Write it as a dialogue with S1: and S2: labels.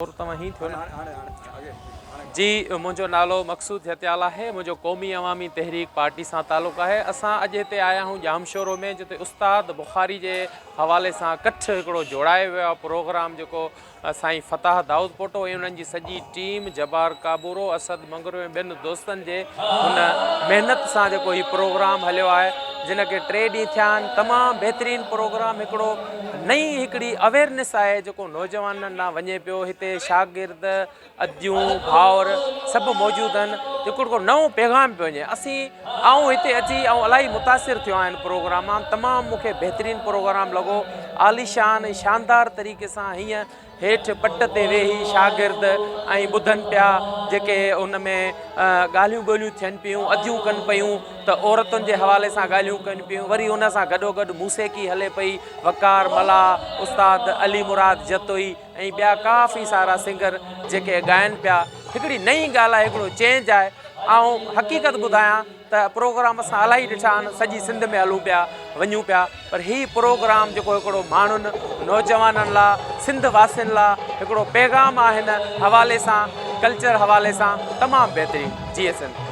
S1: ٿورو توهان هين ٿيو نه. جي منهنجو نالو مقصود جهتيال آهي منهنجو قومي عوامي تحريڪ پارٽي سان تعلق آهي اسان اڄ هتي آيا آهيون ڄامشورو ۾ جتي استاد بخاري جي حوالي سان ڪٺ هڪڙو جوڙايو ويو آهي پروگرام جيڪو سائين فتاح دائود پوٽو ۽ انهن جي سڄي ٽيم جبار ڪابورو، اسد منگرو ۽ ٻين دوستن جي هن محنت سان جيڪو هي پروگرام هليو آهي جن کي ٽي ڏينهن ٿيا آهن تمام بهترين پروگرام هڪڙو نئين هڪڙي اويرنس آهي جيڪو نوجوانن ڏانهن وڃي پيو هتي شاگرد اديون ڀائر سڀ موجود آهن جيڪو هڪڙو نئون پيغام پيو وڃي اسين آئون هتي اچي آئون الاهي متاثر ٿيو آهيان هن پروگرام مان تمام مون کي بهترين پروگرام لڳو عاليشان ۽ شاندار طريقي سان هيئن هيٺ پٽ تي ويهي شاگرد ۽ ٻڌن پيا جيڪي ان ۾ ڳالهيون ٻولهيون ٿين پيون اديون ڪن پيون ته عورتن جي حوالي سان ڳالهيون ڪن پيون وري ان سان گڏوگڏ موسيقي هلي پئي وقار ملاح استاد علي مراد جتوئي ۽ ٻيا ڪافي سارا سنگر جيڪي ڳائن پيا هڪڙي نئين ڳالهه آهي هڪڙو چينج آهي آئون حقيقت ٻڌايان ته پروگرام اسان الاهي ڏٺا آهن سڄي سنڌ ۾ هلون پيا وڃون پيا پر هي پروگرام جيڪو هڪڙو ماڻهن نوجوانن لا سنڌ واسين لا هڪڙو پيغام آهي هن حوالي سان ڪلچر حوالي سان تمام بهترين جيئي سنڌ.